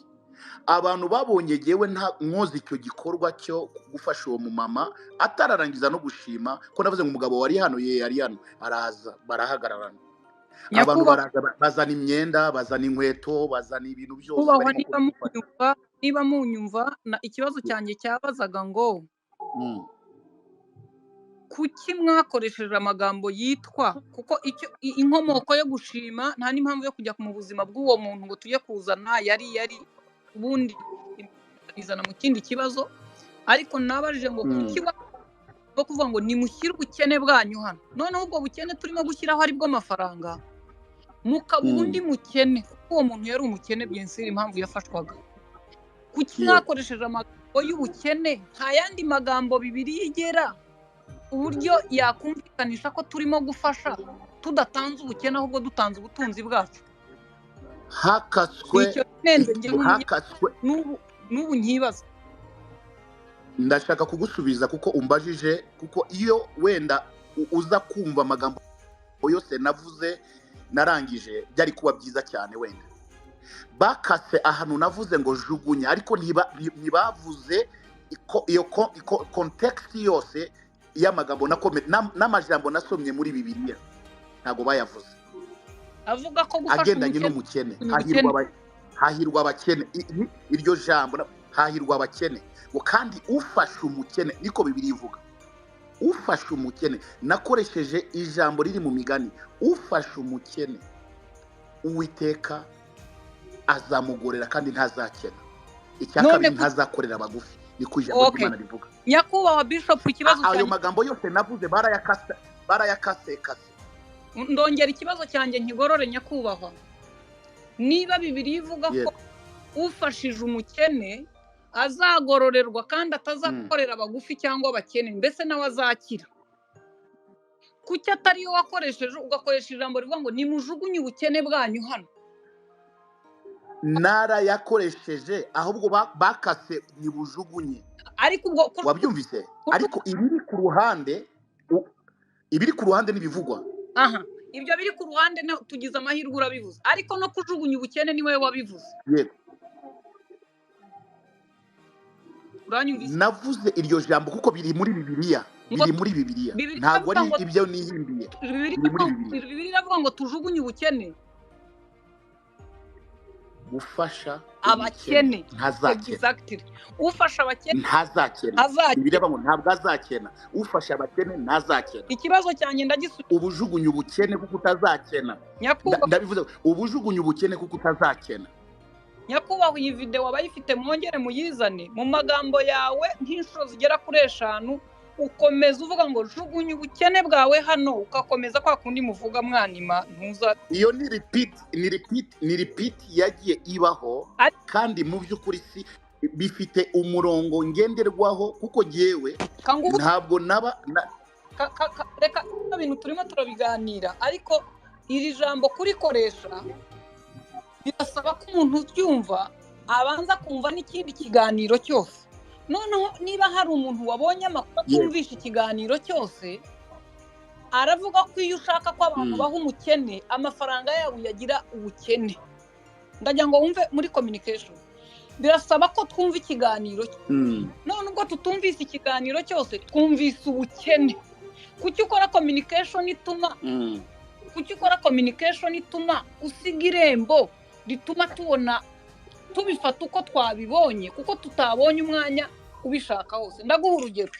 Abantu babonye jyewe nta nkoze icyo gikorwa cyo gufasha uwo mumama atararangiza no gushima ko navuze ngo umugabo wari hano, ye yari hano, araza barahagararana. Abantu Nyakubahwa, baraza bazana imyenda, bazana inkweto, bazana ibintu byose nyakubahwa, barimo niba kudufasha. munyumva, ikibazo cyanjye cyabazaga ngo kuki mwakoresheje amagambo yitwa, kuko icyo inkomoko yo gushima nta n'impamvu yo kujya mu buzima bw'uwo muntu ngo tujye kuzana yari ubundi bizana mu kindi kibazo. Ariko nabajije ngo kuki bo kuvuga ngo nimushyire ubukene bwanyu hano, noneho ubwo bukene turimo gushyiraho ari bwo mafaranga, mukabuha undi mukene, kuko uwo muntu yari umukene bien sûr impamvu yafashwaga. Kuki mwakoresheje amagambo y'ubukene? Nta yandi magambo Bibiliya igera uburyo yakumvikanisha ko turimo gufasha tudatanze ubukene ahubwo dutanze ubutunzi bwacu. Hakaswe Icyo nende njye hakaswe n'ubu nkibaza. Ndashaka kugusubiza kuko umbajije, kuko iyo wenda uza kumva amagambo yose navuze narangije byari kuba byiza cyane. Wenda bakase ahantu navuze ngo jugunya, ariko ntibavuze iyo context yose y'amagambo n'amajambo nasomye muri Bibiliya, ntabwo bayavuze. Avuga ko gufasha agendanye umukene n'umukene, umukene. hahirwa abakene. Iryo jambo hahirwa abakene ngo kandi ufasha umukene, niko Bibiliya ivuga. Ufashe umukene, nakoresheje ijambo riri mu migani, ufashe umukene Uwiteka azamugorera kandi ntazakena. Icya None kabiri, ku ntazakorera abagufi, niko ijambo okay ry'Imana rivuga. Nyakubahwa Bishop, ikibazo Ayo cyanjye magambo yose navuze barayakase, barayakasekase. Ndongera ikibazo cyanjye nkigorore, nyakubahwa. Niba Bibiliya ivuga ko Yego. ufashije umukene azagororerwa kandi atazakorera abagufi cyangwa abakene, mbese nawe azakira, kuki atariyo wakoresheje, ugakoresha ijambo rivuga ngo nimujugunye ubukene bwanyu hano? Narayakoresheje, ahubwo bakase ntibujugunye. Ariko ubwo Wabyumvise? Ariko ibiri ku ruhande, ibiri ku ruhande n'ibivugwa. Aha, ibyo biri ku ruhande tugize amahirwe urabivuze, ariko no kujugunya ubukene ni wowe wabivuze. Yego. Uranyumvise? Navuze iryo jambo kuko biri muri Bibiliya, Ngo biri muri Bibiliya, Bibiliya ntabwo iravuga ari ngo ibyo nihimbiye, Bibiliya biri muri iravuga Bibiliya. Bibiliya iravuga ngo tujugunye ubukene. Gufasha umukene abakene ntazakena. Exactly, ufasha abakene Ntazakena. ntazakena. Bibiliya iravuga ngo ntabwo azakena, ufasha abakene ntazakena. Ikibazo cyanjye ndagisubiza. Ubujugunye ubukene kuko utazakena. Nyakubahwa, Ndabivuze, ubujugunye ubukene kuko utazakena. Nyakubahwa, iyi videwo abayifite mwongere muyizane. Mu magambo yawe nk'inshuro zigera kuri 5 ukomeza uvuga ngo jugunya ubukene bwawe hano, ugakomeza kwa kundi muvuga mwanima ntuza. Iyo ni repeat, ni repeat, ni repeat yagiye ibaho. Kandi mu by'ukuri si bifite umurongo ngenderwaho, kuko jyewe Kanguhu ntabwo naba reka bino bintu turimo turabiganira, ariko iri jambo kurikoresha birasaba ko umuntu uryumva abanza kumva n'ikindi kiganiro cyose. Noneho niba hari umuntu wabonye amakuru atumvisha ikiganiro cyose, aravuga ko iyo ushaka ko abantu baha umukene amafaranga yabo yagira ubukene. Ndagira ngo wumve muri communication birasaba ko twumva ikiganiro. None ubwo tutumvise ikiganiro cyose, twumvise ubukene. Kuki ukora communication ituma kuki ukora communication ituma usiga irembo rituma tubona tubifata uko twabibonye, kuko tutabonye umwanya ubishaka hose? Ndaguha urugero,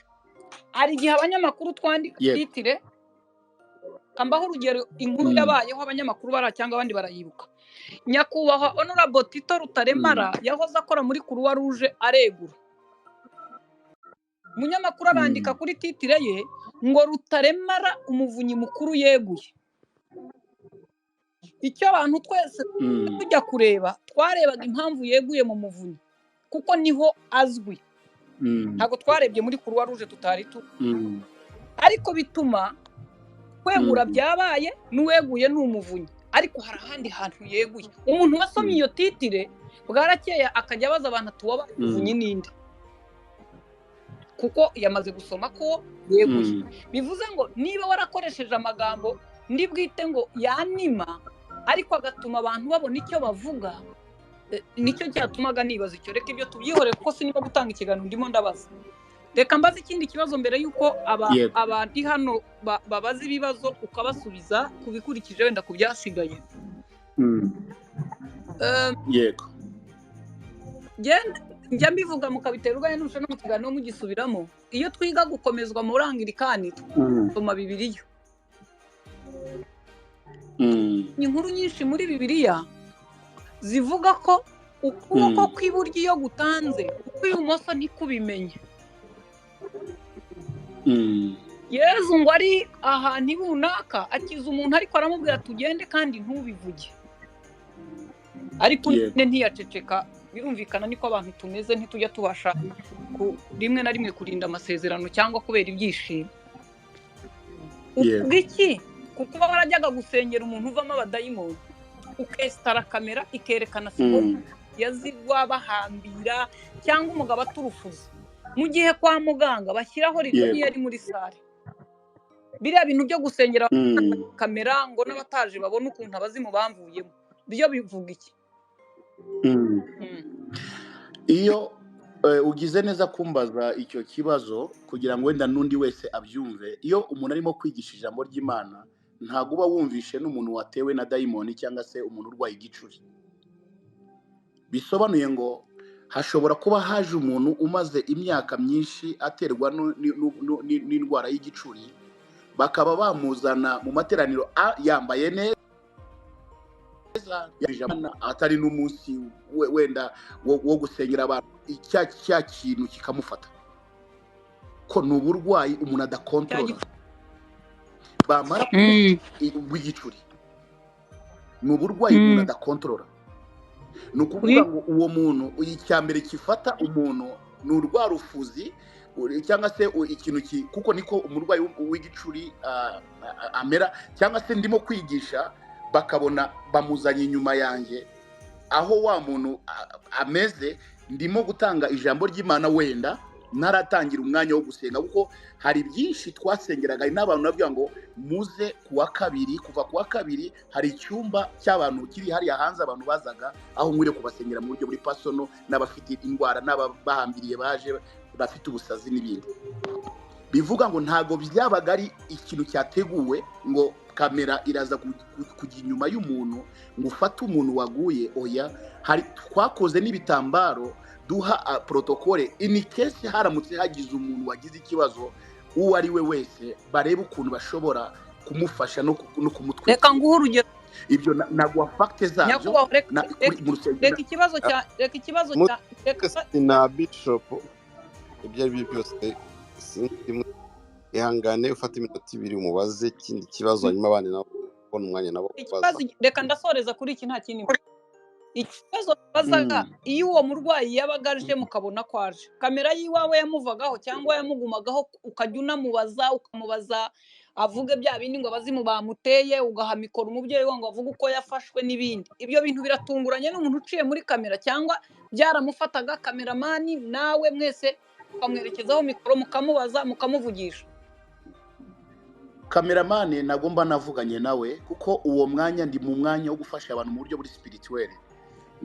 hari igihe abanyamakuru twandika titre. Kambaho urugero, inkuru yabayeho, abanyamakuru bara cyangwa abandi barayibuka. Nyakubahwa Honorable Tito Rutaremara yahoze akora muri Croix Rouge, aregura. Umunyamakuru arandika kuri titre ye ngo "Rutaremara umuvunyi mukuru yeguye". Icyo abantu twese tujya kureba, twarebaga impamvu yeguye mu muvunyi, kuko niho azwi. Ntabwo twarebye muri Croix Rouge tutari tu. Ariko bituma kwegura byabaye, n'uweguye ni umuvunyi, ariko hari ahandi hantu yeguye. Umuntu wasomye iyo titre bwarakeye akajya abaza abantu ati "Uwabaye umuvunyi ninde?" Kuko yamaze gusoma ko yeguye. Bivuze ngo niba warakoresheje amagambo ndi bwite ngo yanima, ariko agatuma abantu babona icyo bavuga, nicyo cyatumaga nibaza icyo. Reka ibyo tubyihorere, kuko sinima gutanga ikiganiro, ndimo ndabaza. Reka mbaze ikindi kibazo mbere y'uko Yego. abandi hano babaza ibibazo, ukabasubiza ku bikurikije wenda ku byasigaye. Yego. Njya mbivuga mukabitera urwenya, n'urusha no mu kiganiro mugisubiramo. Iyo twiga gukomezwa muri Anglikani, dusoma Bibiliya. Inkuru nyinshi muri Bibiliya zivuga ko ukuboko kw'iburyo iyo gutanze, ukw'ibumoso ntikubimenye. Yezu ngo ari ahantu runaka akiza umuntu, ariko aramubwira tugende kandi ntubivuge. Ariko Yego. nyine ntiyaceceka. Birumvikana, niko abantu tumeze, ntitujya tubasha rimwe na rimwe kurinda amasezerano cyangwa kubera ibyishimo. Yego. Uvuga iki kuko uba warajyaga gusengera umuntu uvamo abadayimoni, ukesitara kamera ikerekana siporo yazigwa bahambira, cyangwa umugabo aturufuza, mu gihe kwa muganga bashyiraho rido Yego. niyo ari muri sale? Biriya bintu byo gusengera kamera ngo n'abataje babone ukuntu abazimu bamvuyemo, byo bivuga iki? Iyo ugize neza kumbaza icyo kibazo kugira ngo wenda n'undi wese abyumve. Iyo umuntu arimo kwigisha ijambo ry'Imana, ntabwo uba wumvishe n'umuntu watewe na dayimoni cyangwa se umuntu urwaye igicuri. Bisobanuye ngo Hashobora kuba haje umuntu umaze imyaka myinshi aterwa n'indwara y'igicuri, bakaba bamuzana mu materaniro yambaye neza, atari n'umunsi wenda wo gusengera abantu, cya kintu kikamufata ko ni uburwayi umuntu adakontorora, bamara bw'igicuri ni uburwayi umuntu adakontorora. Ni ukuvuga ngo uwo muntu icya mbere gifata umuntu ni urwarufuzi cyangwa se ikintu kuko niko umurwayi w'igicuri amera, cyangwa se ndimo kwigisha bakabona bamuzanye inyuma yanjye aho wa muntu ameze, ndimo gutanga ijambo ry'Imana wenda ntaratangira umwanya wo gusenga, kuko hari byinshi twasengeraga n'abantu bavuga ngo muze kuwa kabiri, kuva kuwa kabiri hari icyumba cy'abantu kiri hariya hanze, abantu bazaga aho nkwiriye kubasengera mu buryo buri personal, n'abafite indwara n'abahambiriye baje bafite ubusazi n'ibindi. Bivuga ngo ntago byabaga ari ikintu cyateguwe ngo kamera iraza kujya inyuma y'umuntu ngo ufate umuntu waguye, oya. Hari twakoze n'ibitambaro duha protokole in case haramutse hagize umuntu wagize ikibazo uwo ari we wese, barebe ukuntu bashobora kumufasha no kumutwika. Reka nguhe urugero, ibyo nagwa fact zabyo reka ikibazo cya reka ikibazo cya reka na bishop ibyo ari byo byose ihangane ufate iminota ibiri umubaze ikindi kibazo, hanyuma abandi nabo kubona umwanya nabo kubaza. Reka ndasoreza kuri iki, nta kindi. Ikibazo bazaga iyo uwo murwayi yabaga aje mukabona ko aje, kamera yiwawe yamuvagaho cyangwa yamugumagaho, ukajya unamubaza ukamubaza avuge bya bindi ngo abazimu bamuteye, ugaha mikoro umubyeyi we ngo avuge uko yafashwe n'ibindi. Ibyo bintu biratunguranye n'umuntu uciye muri kamera, cyangwa byaramufataga kameramani nawe mwese ukamwerekezaho mikoro mukamubaza mukamuvugisha. Kameramani nagomba navuganye nawe kuko uwo mwanya ndi mu mwanya wo gufasha abantu mu buryo buri spirituel,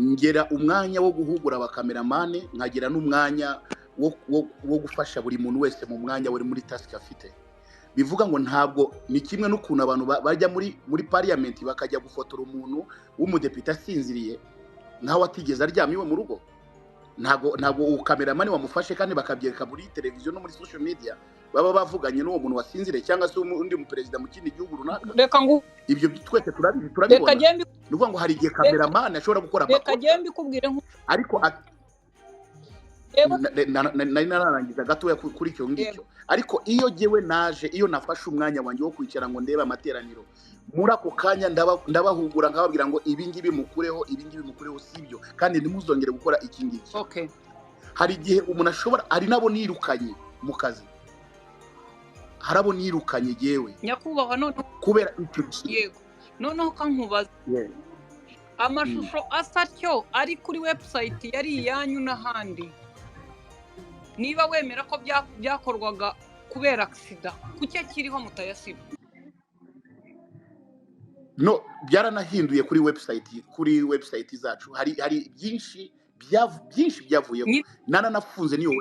ngera umwanya wo guhugura abakameramani, nkagira n'umwanya wo gufasha buri muntu wese mu mwanya uri muri task afite. Bivuga ngo ntabwo ni kimwe n'ukuntu abantu bajya muri parliament bakajya gufotora umuntu w'umudepite asinziriye nkaho atigeze aryamye iwe mu rugo. Ntabwo ukameramani wamufashe kandi bakabyereka muri televiziyo no muri social media, baba bavuganye n'uwo muntu wasinziriye cyangwa se undi muperezida mu kindi gihugu runaka. Reka ngo ibyo twese turabibona. Ni ukuvuga ngo hari igihe kameramani ashobora gukora amakosa. Reka njye mbikubwire ariko nari nararangiza gatoya kuri icyo ngicyo. Ariko iyo jyewe naje, iyo nafashe umwanya wanjye wo kwicara ngo ndebe amateraniro, muri ako kanya ndabahugura nkababwira ngo ibi ngibi mukureho, ibi ngibi mukureho sibyo, kandi ntimuzongere gukora iki ngiki. Hari igihe umuntu ashobora, hari nabo nirukanye mu kazi, harabo nirukanye jyewe nyakubahwa none kubera icyo kintu. Yego, noneho kankubaza amashusho asa atyo ari kuri website yari iyanyu n'ahandi, niba wemera ko byakorwaga kubera aksida, kuki akiriho mutayasiba? No, byaranahinduye kuri website zacu hari byinshi byavuyeho. Naranafunze niyo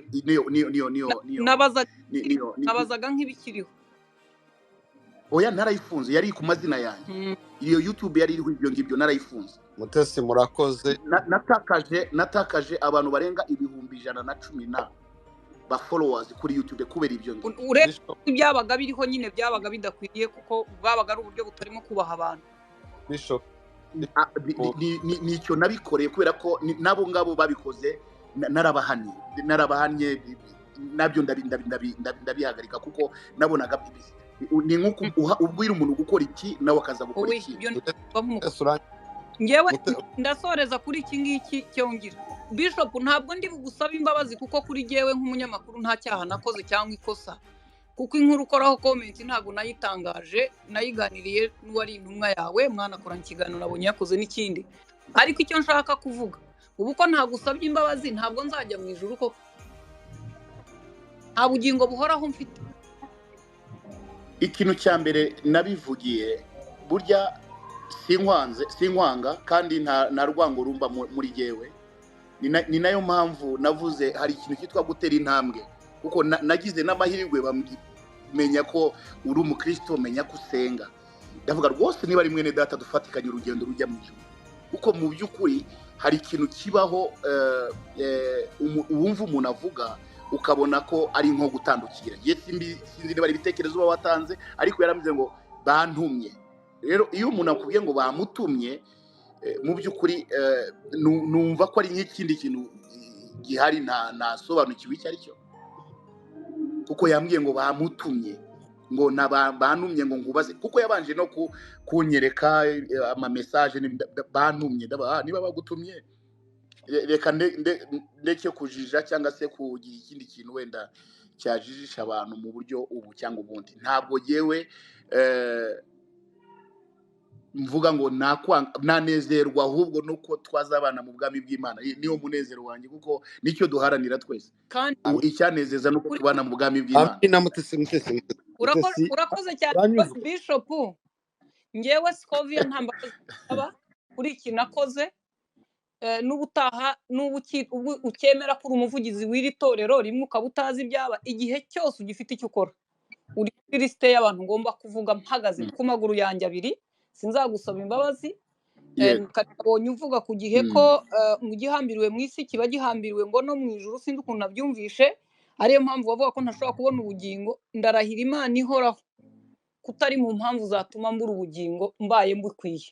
nabazaga nk'ibikiriho. Oya, narayifunze, yari ku mazina yanjye. Iyo YouTube yari iriho ibyo ngibyo narayifunze. Mutesi murakoze. Natakaje abantu barenga 110,000 na ba followers kuri YouTube kubera ibyo ngibyo. Uretse ibyabaga biriho nyine byabaga bidakwiriye, kuko bwabaga ari uburyo butarimo kubaha abantu. Bishop nicyo nabikoreye kubera ko nabo ngabo babikoze narabahanye nabyo ndabihagarika kuko nabonaga ni nkuko ubwira umuntu gukora iki nawe akaza gukora iki. Ngewe ndasoreza kuri iki ngiki cyongera Bishop, ntabwo ndi bugusaba imbabazi kuko kuri jyewe nk'umunyamakuru nta cyaha nakoze cyangwa ikosa, kuko inkuru ukoraho comment ntabwo nayitangaje, nayiganiriye n'uwari intumwa yawe mwanakoranye ikiganiro nabonye yakoze n'ikindi. Ariko icyo nshaka kuvuga ubu ko ntagusabye imbabazi ntabwo nzajya mu ijuru koko, nta bugingo buhoraho mfite. Ikintu cya mbere nabivugiye, burya sinkwanga kandi nta rwango rumba muri jyewe. Ni nayo mpamvu navuze hari ikintu cyitwa gutera intambwe, kuko nagize n'amahirwe bamenya ko uri umukristo, menya ko usenga. Ndavuga rwose niba ari mwene data dufatikanye urugendo rujya mu ijuru, kuko mu by'ukuri Hari ikintu kibaho, wumva umuntu avuga ukabona ko ari nko gutandukira. Ye sinzi niba ari ibitekerezo uba watanze, ariko yaravuze ngo bantumye. Rero iyo umuntu akubwiye ngo bamutumye, mu by'ukuri numva ko ari nk'ikindi kintu gihari ntasobanukiwe icyo ari cyo, kuko yambwiye ngo bamutumye, ngo bantumye ngo nkubaze, kuko yabanje no kunyereka ama message bantumye. Niba bagutumye, reka ndeke kujija cyangwa se kugira ikindi kintu wenda cyajijisha abantu mu buryo ubu cyangwa ubundi. Ntabwo yewe mvuga ngo nanezerwa, ahubwo nuko twazabana mu bwami bw'Imana. Niwo munezero wanjye, kuko nicyo duharanira twese. Kandi Icyanezeza nuko tubana mu bwami bw'Imana. Amina. Mutesi, Mutesi, Mutesi. Urakoze cyane. Uranyuzwe. Bishop, ngewe Scovia nta mbabazi nsaba kuri iki nakoze. N'ubutaha n'ubu ukemera ko uri umuvugizi w'iri torero rimwe ukaba utazi ibyaba, igihe cyose ugifite icyo ukora uri kuri lisite y'abantu ngomba kuvuga mpagaze ku maguru yanjye abiri. Sinzagusaba imbabazi. Nabonye uvuga ku gihe ko mu gihambiriwe mu isi kiba gihambiriwe ngo no mu ijuru, sinzi ukuntu nabyumvishe, ariyo mpamvu bavuga ko ntashobora kubona ubugingo. Ndarahira Imana ihoraho kutari mu mpamvu zatuma mbura ubugingo mbaye mbukwiye.